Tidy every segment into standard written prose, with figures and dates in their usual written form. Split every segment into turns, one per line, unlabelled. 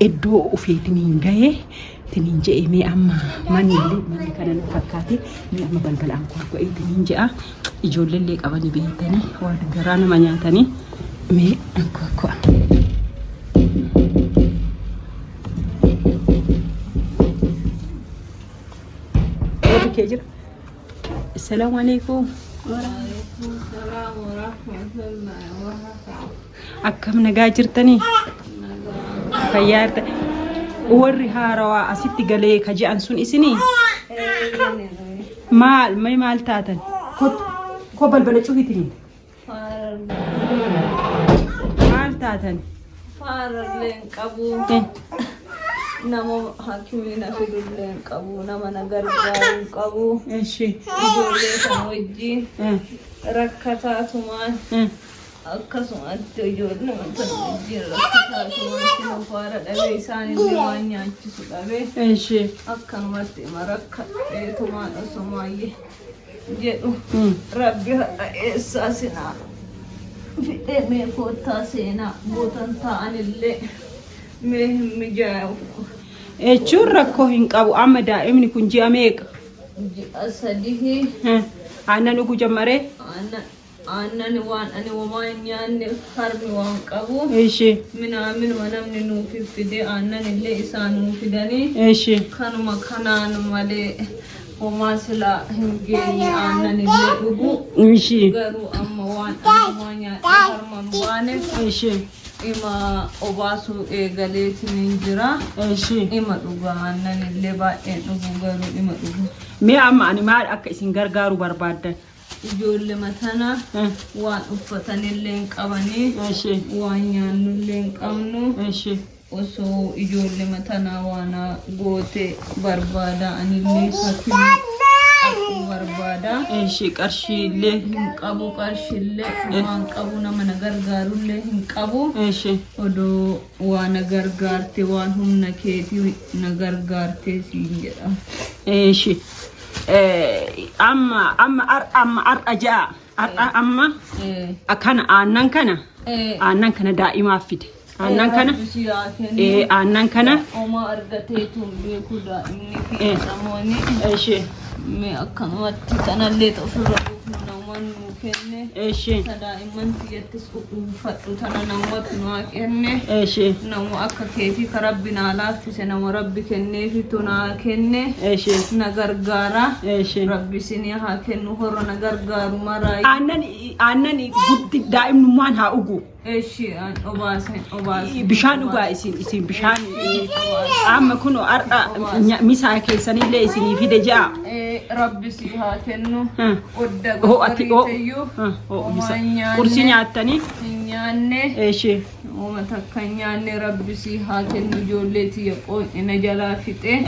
Iddoo ofiitiniin gahee tiniin je'e mee amma manni illee manni kana na fakkaate mee amma balbalaan koo tiniin je'a ijoollee illee qabanii beektanii waan garaa nama nyaatanii mee ankookko'a. Warri kee jira. Assalaamu alaikum. Akkam nagaa jirtanii? Fayyaa jirta. Warri haarawaa asitti galee ka je'an sun isinii? Maal mee maal taatan? Kottu koo balbala cufitiniin. Maal taatan?
Faarallee hin qabu. Nama hakimii na fidullee hin qabu. Nama na gargaaru hin qabu.
Eshi.
Ijoollee sana wajjin rakkataatumaan akkasumatti ijoollee sana wajjin rakkataatumaan sinu faara dhabee isaanillee waan nyaachisu dhabee
Eshi.
akkanumatti ima rakkadheetumaan osomaayyee. jedhu rabbi har'a eessaa sinaa fidhee mee koottaa seenaa bootan taa'anillee mee hin mijaa'u.
Jechuun rakkoo hin qabu amma daa'imni kun ji'a meeqa?
Ji'a sadii.
Aannan dhuguu jammaree?
Aannan Aannan waan ani womaa hin nyaanne harmi waan qabu
Ishi.
minaaminuma namni nuu fiffide aannan illee isaa nuu fidanii
Ishi.
kanuma kanaan malee homaa silaa hin geenye aannan illee dhugu
Ishi.
garuu amma waan ani homaa nyaadhe harma hin baaneef
Ishi.
ima obaasuu eegaleetiin hin jira
Ishi.
ima dhuga aannan illee baay'een dhugu garuu ima dhugu.
Mee amma ani maal akka isin gargaaru barbaaddan?
Ijoollema tana waan uffatanillee hin qabanii, waan nyaannullee hin qabnu. Osoo ijoollema tanaa waan goote barbaada anillee hakimii dhaquu barbaada.
Eshi qarshiillee
hin qabu qarshiillee waan qabu nama na gargaarullee hin qabu.
Eshi
Odoo waa na gargaarte waan humna keetii na gargaartee siin jedha.
Eshi Amma amma har'a amma har'a ja'a har'a amma kana aannan kana aannan kana daa'imaaf fide aannan kana aannan kana
Homaa argateetu hin beeku daa'imni fi namoonni.
Ishee
Mee akkanumatti kanallee ofirra buufnu namoonni nuu kenne.
Ishee
Ta daa'imman tiyyattis uffadhu tana namatu naa kenne.
Ishee
Nama akka keetii ka rabbi naa laaffise nama rabbi kenneefitu naa kenne.
Ishee
Na gargaara.
Ishee
Rabbi isinii haa kennu horra na gargaaru maraa.
Aannan aannan guddi daa'imnummaan haa ugu.
Eshi an obaase obaase.
Bishaan dhugaa isin isin bishaan amma kun har'a misaa keessanillee isinii fide ja'a.
Rabbi sii haa kennu. Odda
Hoo ati hoo
gaggariiteyyuu.
hoo
Homaa
misa
hin nyaanne.
qursii nyaattanii
Hin nyaanne.
eeshee
Homa takka hin nyaanne rabbi sii haa kennu ijoollee tiyya qoonqi na jalaa fixe.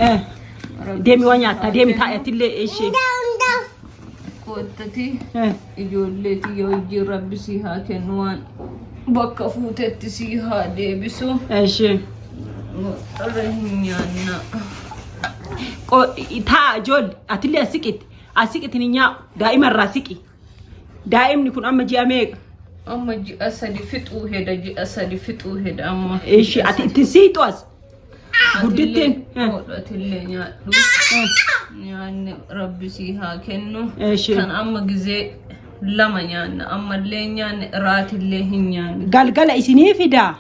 Rabbi
deemi waa
sii
nyaattaa
haa
deemi
kennu.
taa'e atillee eeshee.
Koottati ijoollee tiyya wajjin rabbi sii haa kennu waan bakka fuutetti sii haa deebisu.
Eeshee.
Irra hin nyaanna.
Taa'a ijoollee atillee as siqitti as siqitti ni nyaa'u daa'ima irraa siqi. Daa'imni kun amma ji'a meeqa?
Amma ji'a sadi fixuu heda ji'a sadi fixuu heda amma.
Eeshee ati ittiin siixu as. Guddittiin.
Hodhatillee nyaadhu. Nyaanni rabbi sii haa kennu.
Eeshee.
Kan amma gizee lama nyaanna ammallee hin nyaanne raatillee hin nyaanne.
Galgala isinii fidaa.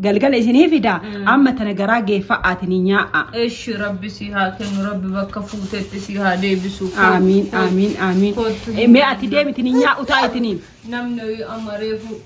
Galgala isinii fidaa. Amma tana garaa geeffa'aati ni nyaa'a.
Eshi rabbi sii haa kennu rabbi bakka fuutetti sii haa deebisu.
Aamiin aamiin aamiin.
Kottu.
Mee ati deemiti ni nyaa'u taa'itiniin.
Namni amma reefu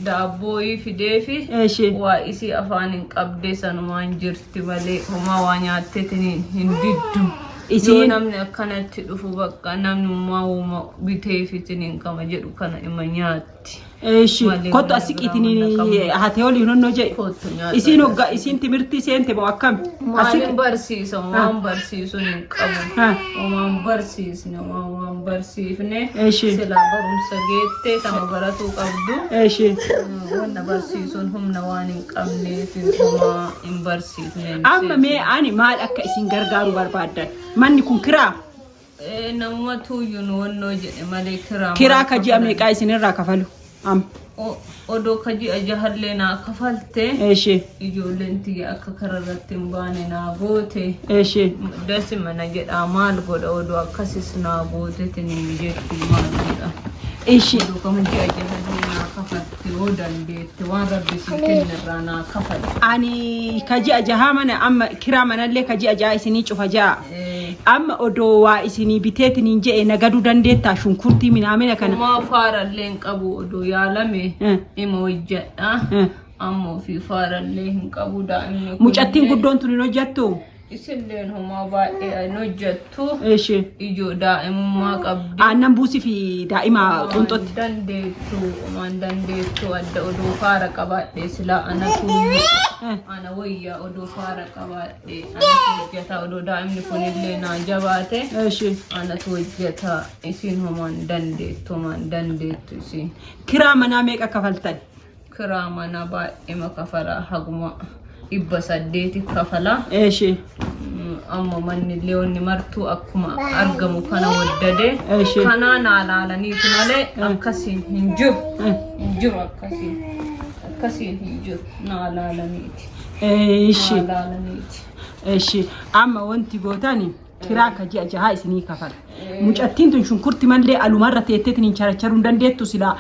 daabbooyii fideefi
Eshi.
waa isii afaan hin qabdee sanumaan jirti malee homaa waa nyaatteetiin hin diddu.
Isiin-
Yoo namni akkanatti dhufu bakka namni homaa biteefitiin hin qaba jedhu kana ima nyaatti.
Eshi.
Malee
Kottu
wanna
as
biraa
siqiitiin
wanna qabnu.
hatee olii honnoo jedhe.
Kottu nyaata.
Isiin hoggaa isiin timirtii seente moo akkam? As
Maalin
siqi.
barsiisa waan barsiisuun hin qabu.
Ha.
Waan barsiisne waan waan barsiifne
Eshi.
silaa barumsa geette sama baratuu qabdu.
Eshi.
Wanna barsiisuun humna waan hin qabneef homaa hin barsiifne.
Amma mee ani maal akka isin gargaaru barbaaddan? Manni kun kiraa?
Namuma tuuyyuu nu wannoo jedhe malee kiraa.
Kiraa
maal
ka ji'a
kafalan?
meeqaa isinirraa kafalu? Amma.
Odoo ka ji'a jahallee naa kafalte
Eshi.
ijoolleen tiyya akka kara irratti hin baane naa goote.
Eshi.
Dasi mana jedhaa maal godha odoo akkasis naa gootetiniin jechuun maal godha.
Eshi.
Odoo kama ji'a jahallee naa kafalte yoo dandeette waan rabbi sii kennerraa naa kafalte.
Ani ka ji'a jahaa mana amma kiraa manallee ka ji'a jahaa isinii cufa ja'a. Amma odoo waa isinii biteetiniin je'e nagaduu dandeettaa shunkurtii minaamina kana.
Homaa faarallee hin qabu odoo yaalame ima hojjedha. Amma ofii faarallee hin qabu daa'imni kun.
Mucattiin guddoon tun hin hojjettu?
Isilleen homaa baay'ee hin hojjettu.
Eshi.
Ijoo daa'imummaa qabdi.
Aannan buusii fi daa'ima qunxotti.
Homaan dandeettu homaan dandeettu adda odoo faara qabaadhe silaa anatu ana wayyaa odoo faara qabaadhe anatu hojjeta odoo daa'imni kunillee naa jabaate
Eshi.
anatu hojjeta isiin homaan dandeettu homaan dandeettu isiin.
Kiraa manaa meeqa kafaltan?
Kiraa mana baay'eema kafala haguma 800 kafala.
Eshi.
Amma manni illee wanni martuu akkuma argamu kana waddade.
Eshi.
Kanaa naa laalaniitu malee akkasiin hin jiru. Hin jiru akkasiin. Akkasiin hin jiru. Naa laalaniiti.
Eshi.
Naa laalaniiti.
Eshi. Amma wanti gootani kiraa ka ji'a jahaa isinii kafala. Mucattiin tun shunkurti mallee alumarra teetteetiin hin characharuu hin dandeettu silaa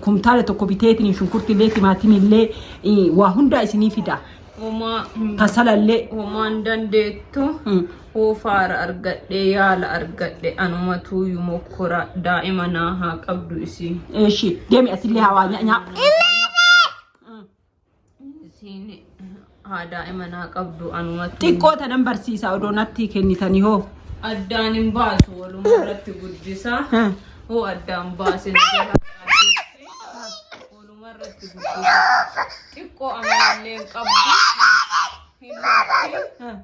kumtaala tokko biteetiin shunkurti illee timaatimii illee waa hundaa isinii fida.
Homaa
Kasala illee.
Homaa hin dandeettu. Hoo faara argadhe yaala argadhe anumatuuyyuu mokkora daa'ima naa haa qabdu isiin.
Eshi deemi asillee hawaa nyaa.
Isiin haa daa'ima naa qabdu anumatu.
Xiqqoo tanan barsiisa odoo natti kennitanii hoo.
Addaan hin baasu waluma irratti guddisa. Hoo addaan baase na jala dhaabdetti waluma irratti guddisa. Xiqqoo amalallee hin qabdu. Hin lolti.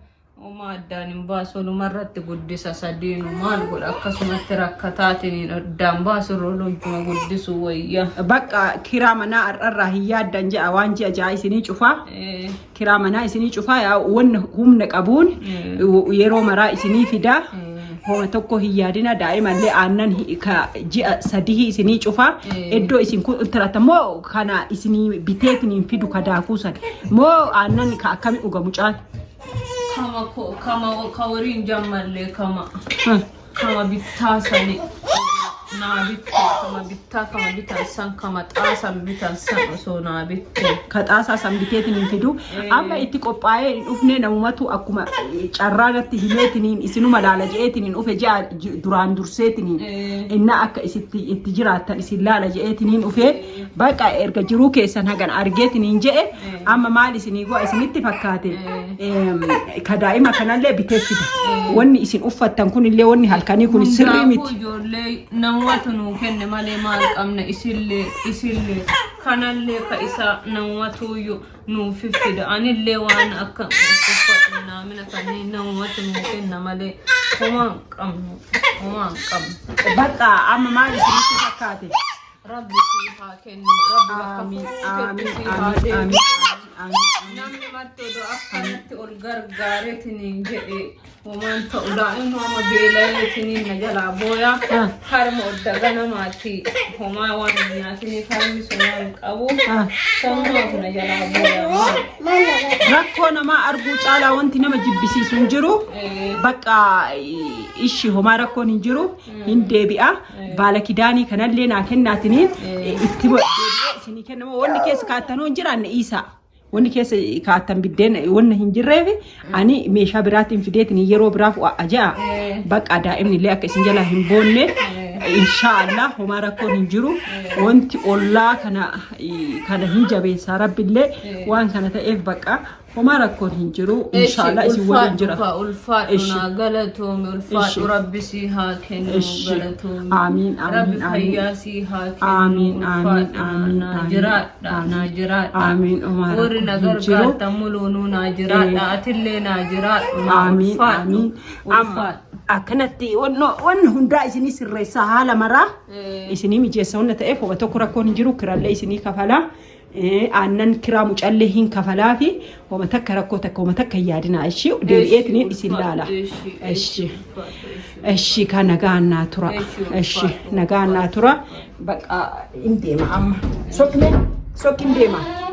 Homaa addaan hin baasu waluma irratti guddisa sadiinu maal godha akkasumatti rakkataatiin addaan baasu irra hojjuma guddisu wayya.
Bakka kiraa manaa har'arraa hin yaaddan je'a waan ji'a ja'a isinii cufaa. Kiraa manaa isinii cufaa yaa wanna humna qabuun yeroo maraa isinii fidaa. Homa tokko hin yaadina daa'imallee aannan ka ji'a sadii isinii cufaa. Iddoo isin kun moo kana isinii biteetiin fidu ka daakuu san moo aannan ka akkami dhuga mucaan?
Kama kama ka woriin jammallee kama kama bittaa sani naa bitte kama bittaa kama bitan san kama xaasan bitan san osoo naa bitte.
Ka xaasaa san biteetiin hin fidu. Amma itti qophaa'ee hin dhufne namumatu akkuma carraa natti himeetiniin isinuma laala je'eetiin hin dhufe ji'a duraan durseetiniin inna akka isitti itti jiraattan isin laala je'eetiniin dhufe baqa erga jiruu keessan hagan argeetiniin je'e amma maal isinii go'a isinitti fakkaate ka daa'ima kanallee bitee fida wanni isin uffattan kunillee wanni halkanii kun sirrii
Hundaafuu
miti.
ijoollee namumatu nuu kenne malee maal qabna isillee isillee kanallee ka isaa namumatuyyuu nuu fiffida anillee waan akka uffadhu naamina kanneen namumatu nuu kenna malee homaa hin qabnu homaa hin qabnu.
Baqa amma maal isinitti fakkaate?
Rabbi sii haa kennu rabbi bakka
Amiin
fuutetti
amiin
sii haa
amiin
deebisu.
amiin amiin.
Namni marti odoo akkanatti ol gargaareetiniin jedhe homaan ta'u daa'imni amma beela'eetiniin na jalaa booya harma odda ganamaatti homaa waan hin nyaatiniif harmi sun waan qabu sanumaatu na jalaa booya maal.
Rakkoo namaa arguu caalaa wanti nama jibbisiisu hin jiru. Bakka ishi homaa rakkoon hin jiru hin deebi'a. Baala kidaanii kanallee naa kennaatiniin itti deebi'ee isinii kennama. Wanni keessa kaattanuu hin jiraanne dhiisaa. Wanni keessa kaattan biddeen wanna hin jirreef ani meeshaa biraatiin fideetiin yeroo biraaf aja'a. Bakka daa'imni illee akka isin jalaa hin boonne inshaallah homaa rakkoon hin jiru. Wanti ollaa kana kana hin jabeessaa rabbillee waan kana ta'eef bakka homaa rakkoon hin jiru inshaallah isin waliin jira.
Ulfaadhu
Ishi.
naa galatoomi ulfaadhu
Ishi.
rabbi sii haa kennu
Ishi.
galatoomi.
Amiin, amiin,
Rabbi
amiin.
fayyaa sii haa kennu
Amiin, amiin,
ulfaadhu
amiin,
naa
amiin,
jiraadha
amiin.
naa jiraadha.
Amiin, homaa
Warri na
rakkoon hin jiru.
gargaartan muluunuu naa jiraadha atillee naa jiraadhu naa
Amiin,
ulfaadhu
amiin. Amma
ulfaadhu.
akkanatti wanna hundaa isinii sirreessaa haala maraa isinii mijeessa wanna ta'eef homa tokko rakkoon hin jiru kirallee isinii kafalaa. Aannan kiraa mucallee hin kafalaa fi homa takka rakkoo takka homa takka hin yaadinaa ishii deebi'eetiniin isin laala. Ishi. Eshi ka nagaan naa tura.
Eshi,
Eshi
ulfaadhu,
nagaan naa tura. Baqa hin deema amma. Soqne soqin deema.